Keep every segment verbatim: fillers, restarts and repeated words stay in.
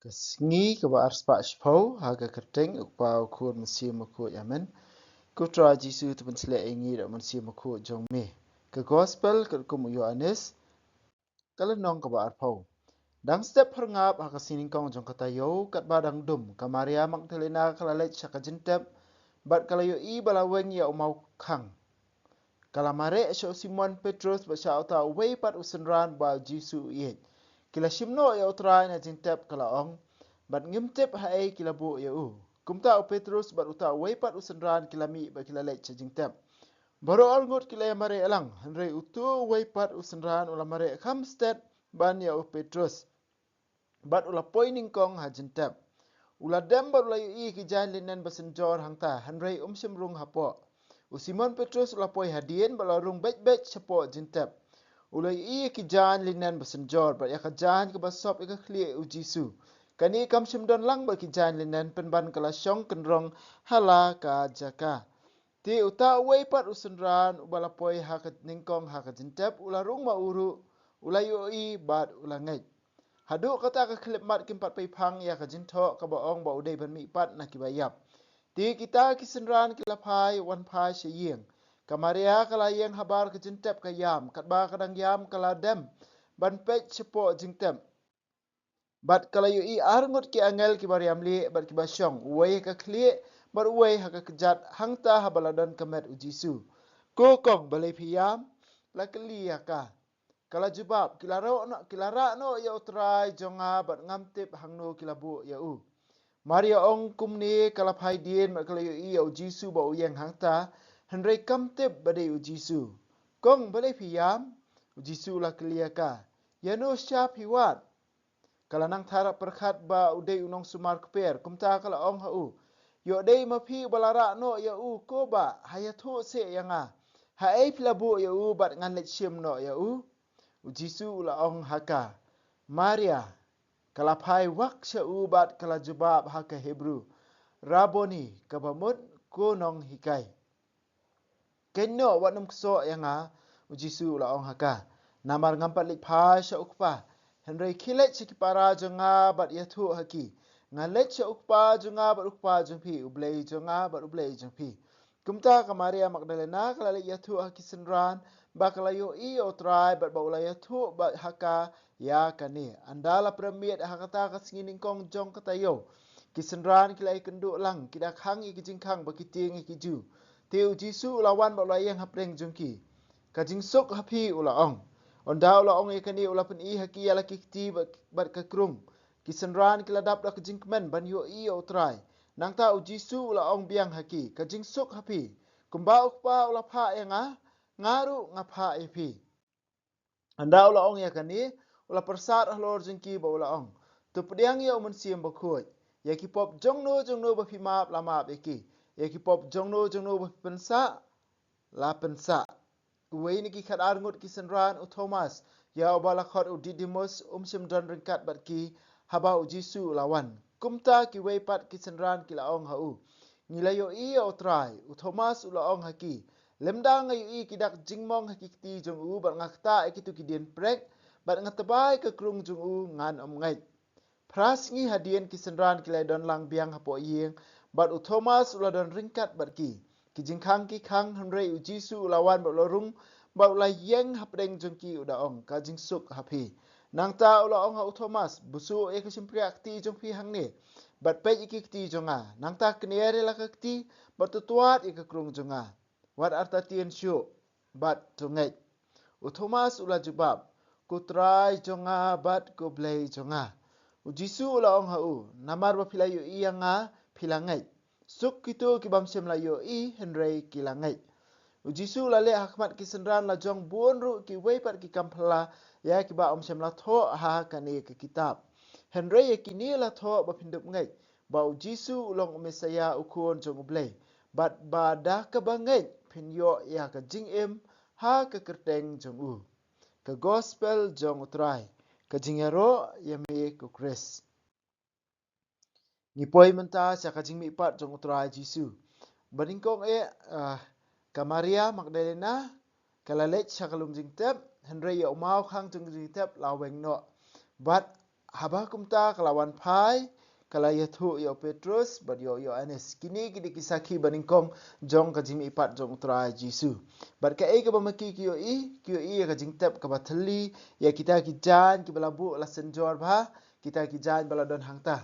Sngi kaba arspah shiphew ha ka kyrteng U Kpa, U Khun, U Mynsiem Bakhuid, amen. Ko Trai Jisu, to pynshlur ïa ngi da U Mynsiem Bakhuid jong me. Ka Gospel katkum u Ïoannis, ka lynnong kaba arphew. Dang step phyrngap ha ka sngi nyngkong jong ka taïew, katba dang dum, ka Maria Magdalena ka la leit sha ka jingtep bad ka la ïohi ba la weng ïa u mawkhang. Ka la mareh sha u Simon Petrus bad sha uta uwei pat u synran ba u Jisu u ïeit. Ki la shim noh ïa u Trai na jingtep, ka la ong, bad ngim tip haei ki la buh ïa u. Kumta u Petrus bad uta uwei pat u synran ki la mih bad ki la leit sha jingtep. Baroh arngut ki la ïa mareh lang, hynrei uta uwei pat u synran u la mareh kham stet ban ïa u Petrus, bad u la poi nyngkong ha jingtep. U la dem bad u la ïohi ki jaiñ linen ba synjor hangta, hynrei um shym rung hapoh. U Simon Petrus u la poi hadien bad u la rung beit beit shapoh jingtep. U la ïohi ki jaiñ linen ba synjor bad ïa ka jaiñ kaba sop ïa ka khlieh u Jisu. Kane kam shym don lang bad ki jaiñ linen, pynban ka la shong kynrong ha la ka jaka. Te uta uwei pat u synran uba la poi ha ka nyngkong ha ka jingtep, u la rung ma u ruh, u la ïohi bad u la ngeit. Haduh kata ka khyllipmat kim pat peiphang ïa ka jingthoh kaba ong ba u dei ban mih pat na kiba ïap. Te kita ki synran ki la phai wan phai sha ïing. Ka Maria ka la ïeng habar ka jingtep ka ïam, katba ka dang ïam ka la dem ban peit shapoh jingtep. Bad ka la ïohi arngut ki angel kiba riam lieh bad kiba shong, uwei ha ka khlieh bad uwei ha ka kjat, hangta haba la don ka met u Jisu. "Ko kong, balei phi ïam?" la kylli ïa ka. Ka la jubab, "Ki la rah noh, ki la rah noh ïa u Trai jong nga bad ngam tip hangno ki la buh ïa u." Maria ong kumne ka la phai dien bad ka la ïohi ïa u Jisu ba u ïeng hangta, hynrei kam tip ba dei u Jisu. "Kong, balei phi ïam?" u Jisu u la kylli ïa ka. "Ïano sha phi wad?" Ka la nang tharap pyrkhat ba u dei u nongsumar kper, kumta ka la ong ha u, "Ïoh dei ma phi uba la rah noh ïa u ko bah, ha ïathuh seh ïa nga, haei phi la buh ïa u bad ngan leit shim noh ïa u?" U Jisu u la ong ha ka, "Maria." Ka la phai wak sha u bad ka la jubab ha ka Hebru, "Raboni," kaba mut, "Ko nonghikai." "Kynnoh, wat nym ksoh ïa nga," u Jisu u la ong ha ka, "namar ngam pat leit phai sha u Kpa. Hynrei khie leit sha ki para jong nga bad ïathuh ha ki, nga leit sha u Kpa jong nga bad u Kpa jong phi, u Blei jong nga bad u Blei jong phi." Kumta ka Maria Magdalena ka la leit ïathuh ha ki synran ba ka la ïohi ïa u Trai bad ba u la ïathuh bad ha ka ïa kane. Ynda la prem miet ha kata ka sngi nyngkong jong ka taïew, ki synran ki la ïakynduh lang, ki da khang ïa ki jingkhang ba ki tieng ïa ki ju. Te u Jisu u la wan bad u la ïeng hapdeng jong ki. "Ka jingsuk ha phi," u la ong. Ynda u la ong ïa kane u la pyni ha ki ïa la ki kti bad, bad ka krung. Ki synran ki la dap da ka jingkmen ban ïohi ïa u Trai. Nangta u Jisu u la ong biang ha ki, "Ka jingsuk ha phi. Kumba u Kpa u la phah ïa nga, nga ruh nga phah ïa phi." Ynda u la ong ïa kane, u la pyrsad halor jong ki bad u la ong, "To pdiang ïa u Mynsiem Bakhuid. Ïa ki pop jongno jongno ba phi map la map ïa ki. Ïa ki pop jongno jongno ba phi pynsah la pynsah." Uwei na ki khatar ngut ki synran, u Thomas, ïa uba la khot u Didimus, um shym don ryngkat bad ki haba u Jisu u la wan. Kumta kiwei pat ki synran ki la ong ha u, "Ngi la ïohi ïa u Trai." U Thomas u la ong ha ki, "Lymda nga ïohi ki dak jingmong ha ki kti jong u bad nga ktah ïa kito ki dienprek bad nga tba ïa ka krung jong u, ngan ym ngeit." Phra sngi hadien ki synran ki la don lang biang hapoh ïing, bad u Thomas u la don ryngkat bad ki. Ki jingkhang ki khang, hynrei u Jisu u la wan bad u la rung bad u la ïeng hapdeng jong ki, u da ong, "Ka jingsuk ha phi." Nangta u la ong ha u Thomas, "Buh shuh ïa ka shympriah kti jong phi hangne bad peit ïa ki kti jong nga. Nangta kner ïa la ka kti bad to twad ïa ka krung jong nga. Wat artatien shuh bad to ngeit." U Thomas u la jubab, "Ko Trai jong nga bad ko Blei jong nga." U Jisu u la ong ha u, "Namar ba phi la ïohi ïa nga, phi la ngeit. Suk kito ki bym shym la ïohi hynrei ki la ngeit." U Jisu u la leh ha khmat ki synran lajong bun ruh kiwei pat ki kam phylla ïa kiba ym shym la thoh ha kane ka kitab. Hynrei ïa kine la thoh ba phin dup ngeit ba u Jisu u long u Messaïah, u Khun jong u Blei, bad ba da kaba ngeit phin ïoh ïa ka jingim ha ka kyrteng jong u. Ka Gospel jong u Trai. Ka jingïaroh ïa me ko Khrist. Ngi poi mynta sha ka jingmihpat jong u Trai Jisu. Ba nyngkong eh, ah, ka Maria Magdalena ka la leit sha ka lum jingtep, hynrei ïa u mawkhang jong ka jingtep la weng noh. Bad Haba kumta ka la wan phai, ka la ïathuh ïa u Petrus bad ïa u Ïoannis. Kine ki dei ki sakhi ba nyngkong jong ka jingmihpat jong u Trai Jisu. Bad kaei kaba ma ki ki ïohi, ki ïohi ïa ka jingtep kaba thylli ïa kita ki jaiñ kiba la buh la synjor bha, kita ki jaiñ ba la don hangta.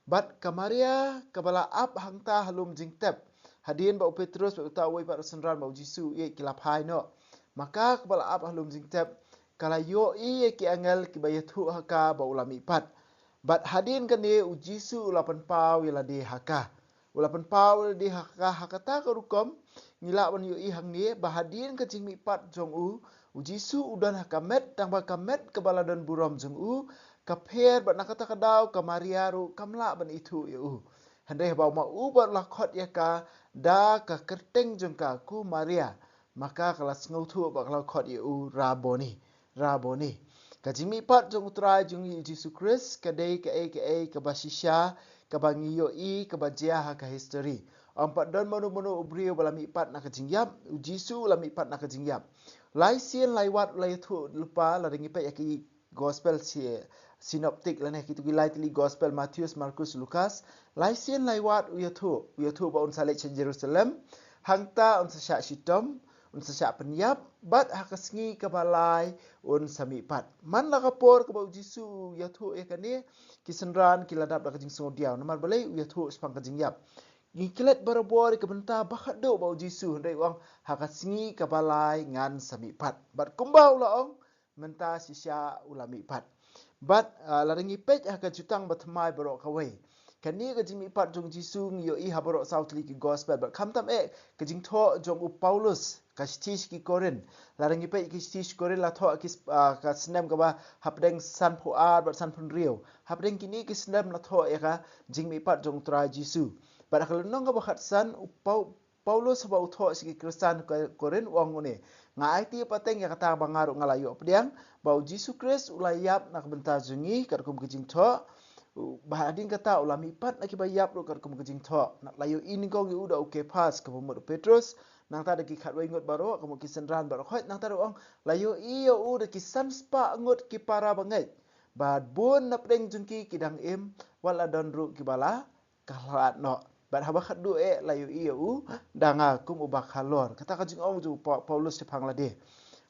Bad ka Maria kaba la ap hangta ha lum jingtep, hadien ba u Petrus bad uta uwei pat u synran ba u Jisu u ïeit ki la phai noh, ma ka kaba la ap ha lum jingtep ka la ïohi ïa ki angel kiba ïathuh ha ka ba u la mihpat. Bad hadien kane u Jisu u la pynpaw ïa lade ha ka. U la pynpaw ïa lade ha ka, ha kata ka rukom ngi lah ban ïohi hangne ba hadien ka jingmihpat jong u, u Jisu u don ha ka met, tang ba ka met kaba la don burom jong u ka pher, bad na kata ka daw ka Maria ruh kam lah ban ithuh ïa u. Hynrei haba u ma u bad u la khot ïa ka da ka kyrteng jong ka, ko Maria, ma ka ka la sngewthuh bad ka la khot ïa u, Raboni, Raboni. Ka jingmihpat jong u Trai jong ngi Jisu Khrist ka dei kaei kaei kaba shisha, kaba ngi ïohi, kaba jia ha ka history. Ym pat don mano mano u briew ba la mihpat na ka jingïap, u Jisu u la mihpat na ka jingïap. Lai sien lai wat u la ïathuh lypa, lada ngi peit ïa ki gospel si-, synoptic lane kito ki lai tylli gospel, Mathaios, Markos, Lukas. Lai sien lai wat u ïathuh, u ïathuh ba un sa leit sha Jerusalem, hangta un sa shah shitom, un sa shah pynïap, bad ha ka sngi kaba lai un sa mihpat. Man la ka por kaba u Jisu u ïathuh ïa kane, ki synran ki la dap da ka jingsngewdiaw. Namar balei? U ïathuh shaphang ka jingïap. Ngi klet barabor ïa ka bynta ba khatduh ba u Jisu, hynrei u ong ha ka sngi kaba lai ngan sa mihpat. Bad kumba u la ong, mynta shisha u la mihpat. Bad, ah, lada ngi peit ha ka Jutang Bathymmai baroh kawei, kane ka jingmihpat jong u Jisu ngi ïohi ha baroh saw tylli ki gospel. Bad khamtam eh ka jingthoh jong u Paulus, ka shithi sha ki Korinth. Lada ngi peit ka shithi sha ki Korinth la thoh ki, ah, ka snem kaba hapdeng sanphew ar bad sanphew hynriew. Hapdeng kine ki snem la thoh ïa ka jingmihpat jong u Trai Jisu. Bad ha ka lynnong kaba khatsan u Pau-, Paulus haba u thoh sha ki Khristan Ko-, Korinth u ong kumne: Nga aiti pateng ïa kata ba nga ruh nga la ïoh pdiang, ba u Jisu Khrist u la ïap na ka bynta jong ngi katkum ka jingthoh, u, ba hadien kata u la mihpat na kiba ïap ruh katkum ka jingthoh. Na la ïohi nyngkong ïa u da u Kephas, kaba mut u Petrus, nangta da ki khatwei ngut baroh, ka mut ki synran baroh khoit, nangta da u ong la ïohi ïa u da ki san spah ngut ki para bangeit. Bad bun na pdeng jong ki ki dang im, wat la don ruh kiba la khlad noh. Bad haba khatduh eh la ïohi ïa u da nga kum uba khalor. Kata ka jingong jong u Pa-, Paulus shaphang lade.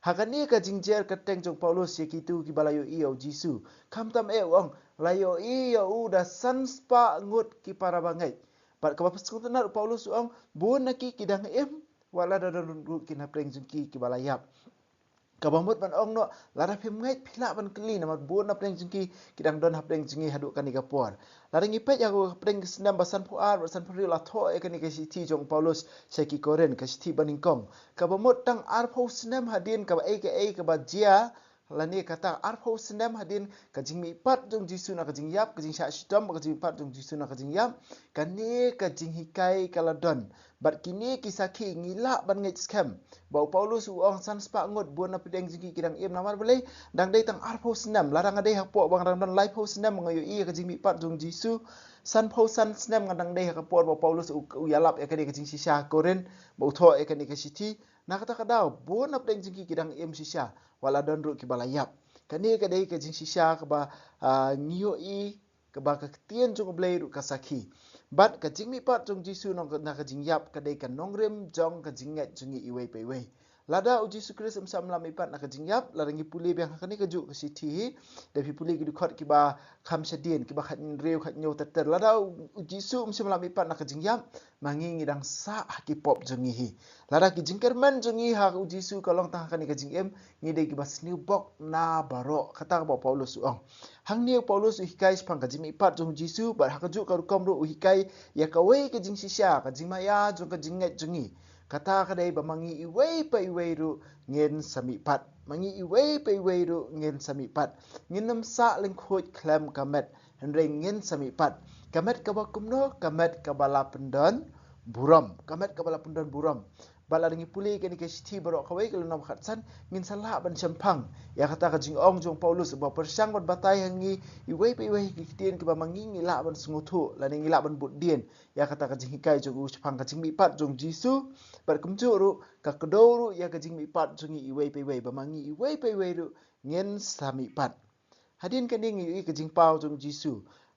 Ha kane ka jingjer kyrteng jong u Paulus ïa kito kiba la ïohi ïa u Jisu, khamtam eh u ong la ïohi ïa u da san spah ngut ki para bangeit. Bad kaba pynsngewtynnat u Paulus u ong bun na ki ki dang im, wat la da don ruh ki na pdeng jong ki kiba la ïap. Kaba mut ban ong noh, lada phim ngeit phi lah ban kylli, namar bun na pdeng jong ki ki dang don hapdeng jong ngi haduh kane ka por. Lada ngi peit ïa ka pdeng ka snem ba sanphew ar bad sanphew hynriew la thoh ïa kane ka shithi jong u Paulus sha ki Korinth, ka shithi banyngkong. Kaba mut tang arphew snem hadien kaba ei kaei kaba jia, lane kata arphew snem hadien ka jingmihpat jong u Jisu na ka jingïap, ka jingshah shitom, ka jingmihpat jong u Jisu na ka jingïap, kane ka jinghikai ka la don. Bad kine ki sakhi ngi lah ban ngeit skhem ba u Paulus u ong san spah ngut bun na pdeng jong ki ki dang im, namar balei? Dang dei tang arphew snem, lada nga dei hapoh ba nga dang don laiphew snem nga ïohi ïa ka jingmihpat jong u Jisu, sanphew san snem nga dang dei ha ka por ba u Paulus u, u ïalap ïa kane ka jingshisha ha Korinth, ba u thoh ïa kane ka shithi. Na kata ka daw bun na pdeng jong ki ki dang im shisha, wat la don ruh kiba la ïap. Kane ka dei ka jingshisha kaba, ah, ngi ïohi kaba ka ktien jong U Blei ruh ka sakhi. Bad ka jingmihpat jong u Jisu na ka, na ka jingïap ka dei ka nongrim jong ka jingngeit jong ngi iwei pa iwei. Lada u Jisu Khrist um shym la mihpat na ka jingïap, lada ngi pule biang ha kane kajuh ka shithi hi, da phi pule ki dkhot kiba kham shadien, kiba khathynriew khathynñiew ter ter. Lada u, u Jisu um shym la mihpat na ka jingïap, ma ngi ngi dang sah ha ki pop jong ngi hi. Lada ki jingkyrmen jong ngi ha u Jisu ka long tang ha kane ka jingim, ngi dei kiba sniew bok na baroh, kata kaba u Paulus u ong. Hangne u Paulus u hikai shaphang ka jingmihpat jong u Jisu, bad ha kajuh ka rukom ruh u hikai ïa kawei ka jingshisha, ka jingmaïa jong ka jingngeit jong ngi. Kata ka dei ba ma ngi iwei pa iwei ruh ngin sa mihpat. Ma ngi iwei pa iwei ruh ngin sa mihpat. Ngin ym sah lyngkhuid khlem ka met, hynrei ngin sa mihpat. Ka met kaba kumno? Ka met kaba la pyndon burom. Ka met kaba la pyndon burom. Bad lada ngi pule kane ka shithi baroh kawei ka lynnong ba khatsan, ngin sa lah ban shemphang ïa kata ka jingong jong u Paulus ba pyrshang ban batai ha ngi iwei pa iwei ki ktien kiba ma ngi ngi lah ban sngewthuh lane ngi lah ban bud dien ïa kata ka jinghikai jong u shaphang ka jingmihpat jong u Jisu. Bad kumjuh ruh ka kdew ruh ïa ka jingmihpat jong ngi iwei pa iwei, ba ma ngi iwei pa iwei ruh ngin sa mihpat. Hadien kane ngi ïohi ka jingpaw jong u Jisu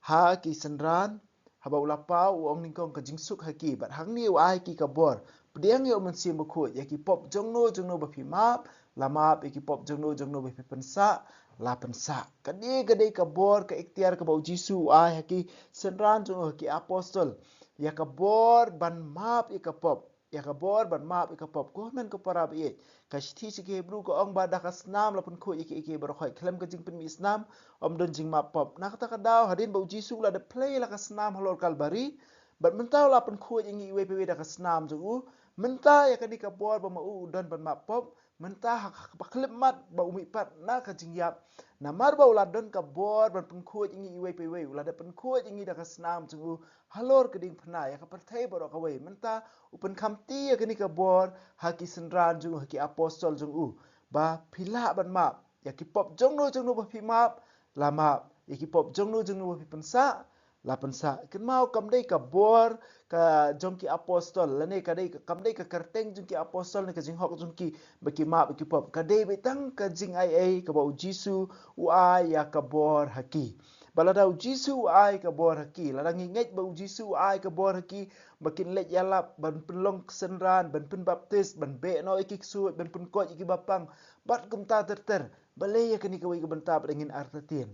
ha ki synran, haba u la paw u ong nyngkong ka jingsuk ha ki, bad hangne u ai ki ka bor. Pdiang ïa u Mynsiem Bakhuid ïa ki pop jongno jongno ba phi map, la map, ïa ki pop jongno jongno ba phi pynsah, la pynsah. Ka dei ka dei ka bor ka iktiar kaba u Jisu u ai ha ki synran jong u, ha ki apostol, ïa ka bor ban map ïa ka pop. Ïa ka bor ban map ïa ka pop. Ko hynmen ko para ba ïeit, ka shithi sha ki Hebru ka ong ba da ka snam la pynkhuid ïa kiei kiei baroh khoit. Khlem ka jingpynmih snam ym don jingmap pop. Na kata ka daw, hadien ba u Jisu u la dep plie la ka snam halor Kalbari, bad mynta u la pynkhuid ïa ngi iwei pa iwei da ka snam jong u. Mynta ïa kane ka bor ba ma u u don ban map pop, mynta ha kaba khyllipmat ba u mihpat na ka jingïap. Namar ba u la don ka bor ban pynkhuid ïa ngi iwei pa iwei, u la dep pynkhuid ïa ngi da ka snam jong u halor ka diengphna, ïa ka pyrthei baroh kawei. Mynta u pynkhamti ïa kane ka bor ha ki synran jong u, ha ki apostol jong u, ba phi lah ban map ïa ki pop jongno jongno ba phi map, la map. Ïa ki pop jongno jongno ba phi pynsah, la pynsah. Kynmaw, kam dei ka bor ka jong ki apostol, lane ka dei, kam dei ka kyrteng jong ki apostol ne ka jinghok jong ki ba ki map ïa ki pop. Ka dei beit tang ka jingai ei kaba u Jisu u ai ïa ka bor ha ki. Bad lada u Jisu u ai ka bor ha ki, lada ngi ngeit ba u Jisu u ai ka bor ha ki, ba kin leit ïalap, ban pynlong synran, ban pynbaptis, ban beh noh ïa ki ksuid, ban pynkoit ïa ki bapang, bad kumta ter ter. Balei ïa kane kawei ka bynta pat ngin artatien?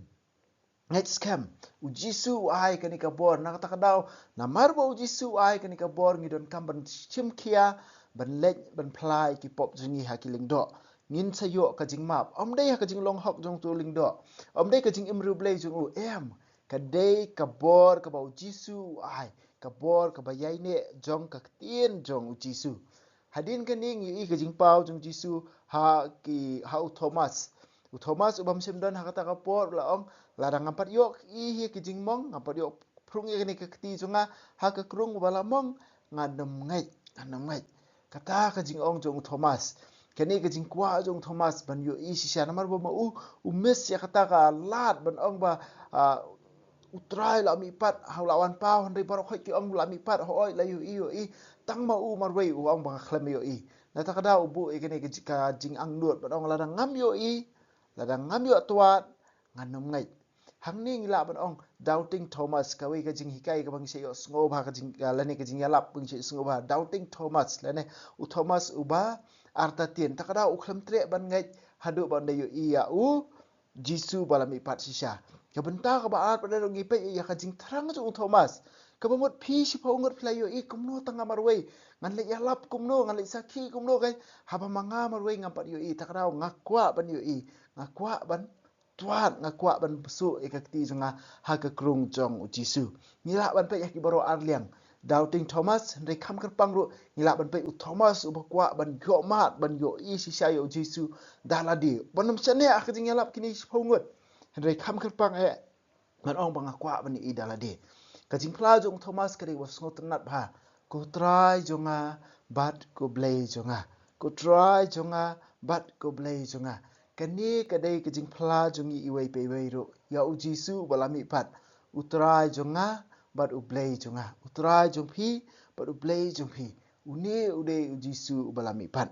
Ngeit skhem, u Jisu u ai kane ka bor. Na kata ka daw, namar ba u Jisu u ai kane ka bor, ngi donkam ban shim khia, ban leit ban phla ïa ki pop jong ngi ha ki lyngdoh. Ngin sa ïoh ka jingmap. Ym dei ha ka jinglong hok jong uto u lyngdoh, ym dei ka jingim riewblei jong u, em. Ka dei ka bor kaba u Jisu u ai, ka bor kaba ïaineh jong ka ktien jong u Jisu. Hadien kane ngi ïohi ka jingpaw jong u Jisu ha ki, ha u Thomas. U Thomas u bym shym don ha kata ka por, u la ong, lada ngam pat ïoh ïa ki jingmong, ngam pat ïoh phrung ïa kane ka kti jong nga ha ka krung uba la mong, ngan ym ngeit, ngan ym ngeit. Kata ka jingong jong u Thomas. Kane ka jingkwah jong u Thomas ban ïohi shisha, namar ba ma u u miss ïa kata ka lad ban ong ba, ah, u Trai u la mihpat, ha u la wan paw, hynrei baroh khoit ki ong u la mihpat, hooid la ïohi, ïohi. Tang ma u marwei u ong ba nga khlem ïohi. Na kata ka daw u buh ïa kane ka ji-, ka jingangnud ban ong lada ngam ïohi, lada ngam ïoh twad, ngan ym ngeit. Hangne ngi lah ban ong doubting Thomas, kawei ka jinghikai kaba ngi sa ïohsngew bha, ka jing, ah, lane ka jingïalap ba ngi sa ïohsngew bha, doubting Thomas, lane u Thomas uba artatien. Kata ka daw u khlem treh ban ngeit haduh ba un da ïohi ïa u Jisu ba la mihpat shisha. Ka bynta kaba ar pat ruh ngi peit ïa ka jingthrang jong u Thomas. Kaba mut phi shiphew ngut phi la ïohi, kumno tang nga marwei? Ngan leit ïalap kumno, ngan leit sakhi kumno, kai haba ma nga marwei ngam pat ïohi? Kata ka daw nga kwah ban ïohi, nga kwah ban twad, nga kwah ban pynsuh ïa ka kti jong nga ha ka krung jong u Jisu. Ngi lah ban peit ïa ki baroh ar liang. Doubting Thomas, hynrei kham kyrpang ruh ngi lah ban peit u Thomas uba kwah ban ïoh mad, ban ïohi shisha ïa u Jisu da lade. Ban ym shaniah ha ka jingïalap kine shiphew ngut, hynrei kham kyrpang eh ban ong ba nga kwah ban ïohi da lade. Ka jingphla jong u Thomas ka dei kaba sngewtynnat bha. Ko Trai jong nga bad ko Blei jong nga. Ko Trai jong nga bad ko Blei jong nga. Kane ka dei ka jingphla jong ngi iwei pa iwei ruh ïa u Jisu uba la mihpat. U Trai jong nga bad u Blei jong nga. U Trai jong phi bad u Blei jong phi. Une u dei u Jisu uba la mihpat.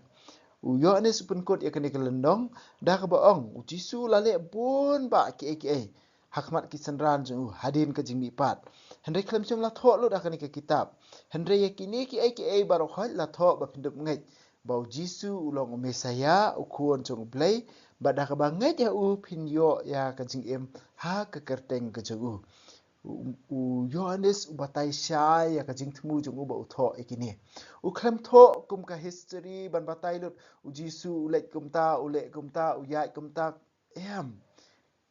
U Ïoannis u pynkut ïa kane ka lyndong da kaba ong, u Jisu u la leh bun bah kiei kiei ha khmat ki synran jong u hadien ka jingmihpat. Hynrei khlem shym la thoh lut ha kane ka kitab. Hynrei ïa kine kiei kiei baroh khoit la thoh ba phin dup ngeit ba u Jisu u long u Messaïah, u Khun jong u Blei, bad da kaba ngeit ïa u phin ïoh ïa ka jingim ha ka kyrteng ka jong u. U, u Ïoannis u batai shai ïa ka jingthmu jong u ba u thoh ïa kine. U khlem thoh kum ka history ban batai lut u Jisu u leit kumta, u leh kumta, u ïaid kumta. Em.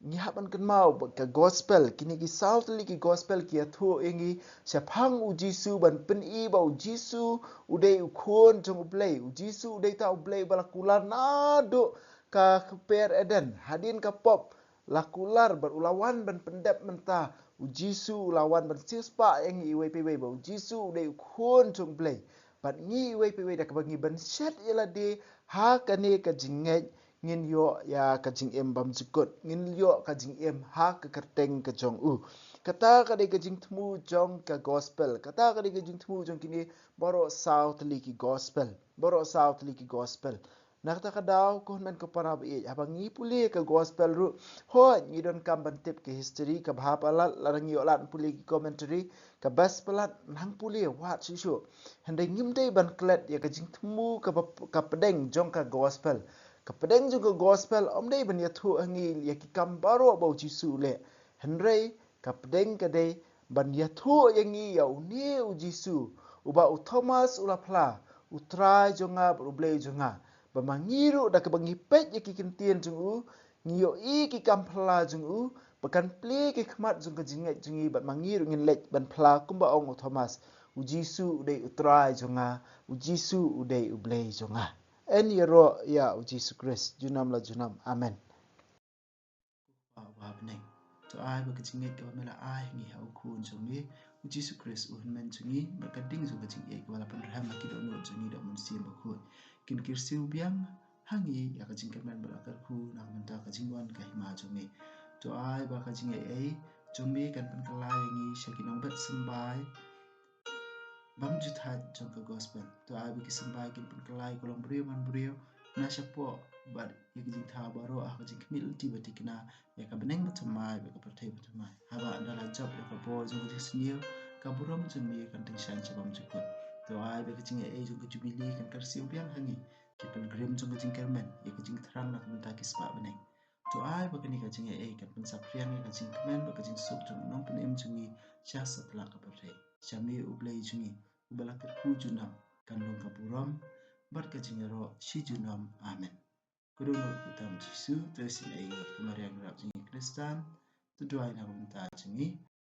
Ngi hap ban kynmaw ba ka gospel, kine ki saw tylli ki gospel ki ïathuh ïa ngi shaphang u Jisu, ban pyni ba u Jisu u dei u Khun jong u Blei. U Jisu u dei uta u Blei uba la kular naduh ka kper Eden. Hadien ka pop la kular bad u la wan ban pyndep mynta. U Jisu u la wan ban siewspah ïa ngi iwei pa iwei ba u Jisu u dei u Khun jong u Blei. Bad ngi iwei pa iwei da kaba ngi bynshet ïa lade ha kane ka jingngeit, ngin ïoh ïa ka jingim bymjukut, ngin ïoh ka jingim ha ka kyrteng ka jong u. Kata ka dei ka jingthmu jong ka gospel, kata ka dei ka jingthmu jong kine baroh saw tylli ki gospel, baroh saw tylli ki gospel. Na kata ka daw, ko hynmen ko para baieit, haba ngi pule ka gospel ruh, hooid, ngi donkam ban tip ka history, ka bha palat, lada ngi ïoh lad pule ki commentary, ka best palat, nang pule wat shuh shuh. Hynrei ngim dei ban klet ïa ka jingthmu kaba, ka pdeng jong ka gospel. Ka pdeng jong ka gospel ym dei ban ïathuh ha ngi ïa ki kam baroh ba u Jisu u leh. Hynrei ka pdeng ka dei ban ïathuh ïa ngi ïa une u Jisu, uba u Thomas u la phla, U Trai jong nga bad U Blei jong nga. Ba ma ngi ruh, da kaba ngi peit ïa ki ktien jong u, ngi ïohi ki kam phylla jong u, ba kan plie ki khmat jong ka jingngeit jong ngi, bad ma ngi ruh ngin leit ban phla kumba ong u Thomas, U Jisu u dei U Trai jong nga, U Jisu u dei U Blei jong nga. Yn ïaroh ïa U Jisu Khrist junom la junom. Amen. Kpa uba ha bneng, to ai ba ka jingngeit kaba me la ai ha ngi ha u Khun jong me, U Jisu Khrist, u Hynmen jong ngi, bad ka ding jong ka jingïeit kaba la pynrhem ha ki dohnud jong ngi da u Mynsiem Bakhuid, kin kyrsiew biang ha ngi ïa ka jingkyrmen bad la kyrkhu na ka bynta ka jingwan ka hima jong me. To ai ba ka jingaiei jong me kan pynkylla ïa ngi sha ki nongbet symbai bymjukthait jong ka gospel. To ai ba ki symbai kin pynkylla ïa ka longbriew manbriew na shapoh bad ïa ka jingthaw baroh ha ka jingkhmih lynti ba thikna ïa ka bneng bathymmai bad ka pyrthei bathymmai. Haba ynda la jop ïa ka bor jong ka jingsniew, ka burom jong me kan tyngshaiñ sha bymjukut. To ai ba ka jingaiei jong ka jubili kan kyrsiew biang ha ngi, ki pilgrim jong ka jingkyrmen ïa ka jingthrang na ka bynta ki spah bneng. To ai ba kane ka jingaiei kan pynsaphriang ïa ka jingkmen bad ka jingsuk jong u Nongpynim jong ngi sha satlak ka pyrthei. Sha me U Blei jong ngi uba la kyrkhu junom, kan long ka burom bad ka jingïaroh shi junom. Amen. Ka dohnud kyrteng Jisu, to isynei ïa ngi, ko Maria nongrep jong ngi Khristan, to duwai na ka bynta jong ngi.